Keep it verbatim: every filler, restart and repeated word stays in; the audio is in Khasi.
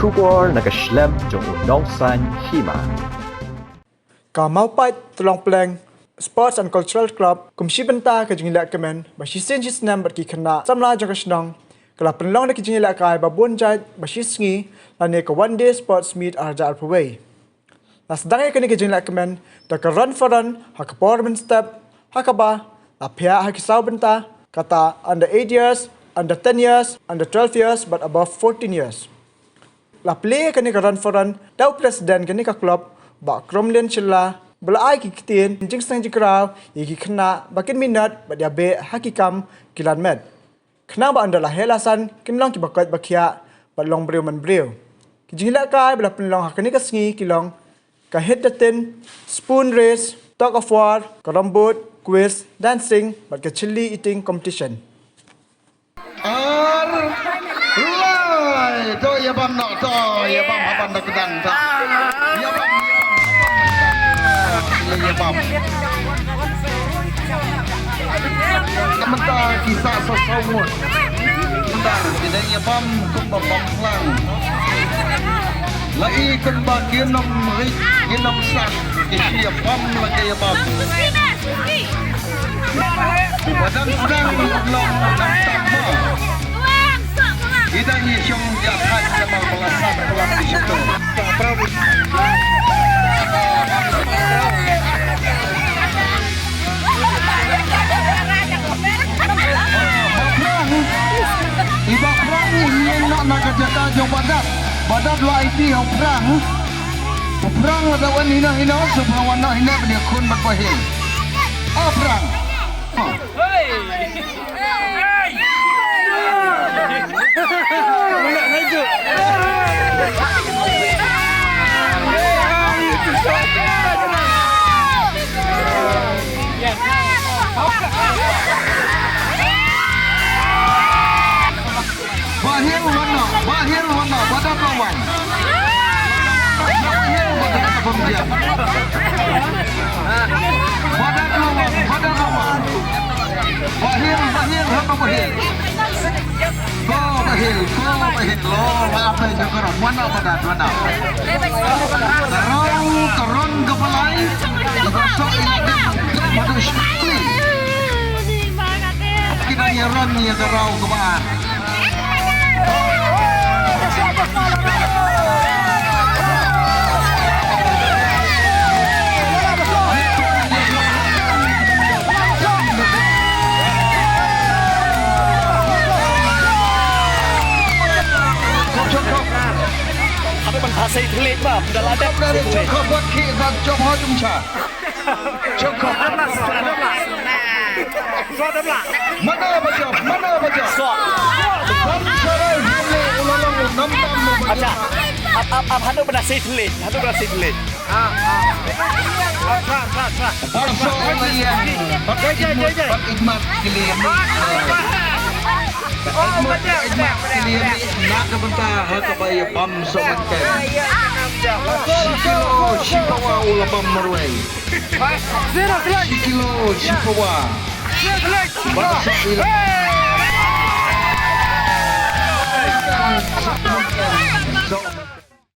Khubor na ka shlem jong u nongsan hima. Ka Mawpait Tlong Pleng Sports and Cultural Club kum shi bynta ka jingleh kmen ba shisien shisnem bad ki khynnah samla jong ka shnong ka la pynlong da ki jingleh kai ba bun jait ba shi sngi lane ka one day sports meet arja arpawei. La sdang ïa kane ka jingleh kmen da ka run for run ha ka por mynstep ha kaba la phiah ha ki saw bynta kata under eight years, under ten years, under twelve years bad above fourteen years. La plie kane ka run for run da u president kane ka club Bah Kromlin Shylla ba la ai ki ktien jingsneng jingkraw ïa ki khynnah ba kin minot bad ïa beh ha ki kam ki lan met. Khnang ba ynda la heh la san kin long kiba koit ba khiah bad long briew man briew. Ki jingleh kai ba la pynlong ha kane ka sngi ki long ka hit the tin, spoon race, tug of war, ka rombot, quiz, dancing bad ka chilli eating competition. Ar lai to ïa bam noh to ïa bam haban da kdang to ïa bam ïa bam. Ka mynta ki sah sa saw ngut. Mynta ki dang ïa bam kumba bam lang. La i kumba ki nong ri ki nong sah ki ïa bam la ki ïa bam. Wadang wadang long nang tak ma. Ida ni shong ya thai ya bang bala sat bala di situ. Iba prang ni nak nak kerja jong badat. Badat lah iti yang prang. Prang ada wan hina hina sebab wan hina dia kun berpahil. Ah prang. Bahil wana, bahil wana, badat lawan. Bahil badat lawan. Badat lawan, badat lawan. Bahil, bahil, haba bahil. Ko bahil, ko bahil, lo, apa yang kau nak? Mana badat, mana? Kau, kau run ke balai, kau sok ini, kau pada sekali. Kita ni run ni kau kau bahat. Haba ban phah sei thylliej ba, da la dep sei thylliej. Chok khop wat khie, chok khop jumcha. Chok khop. Mana ba jop, mana ba jop. Bam sarai hale ulalong nam tam mo ba jop. Acha. Ap ap ap hanu bana sei thylliej, hanu bana sei thylliej. Bam sarai ya. Bat ikmat, bat ikmat kili. Bat ikmat kili na ka bynta ha ka ba ïa bam soh ban kai. Shi kilo shi pawa u la bam marwei. Shi kilo shi pawa. Ba sa ila.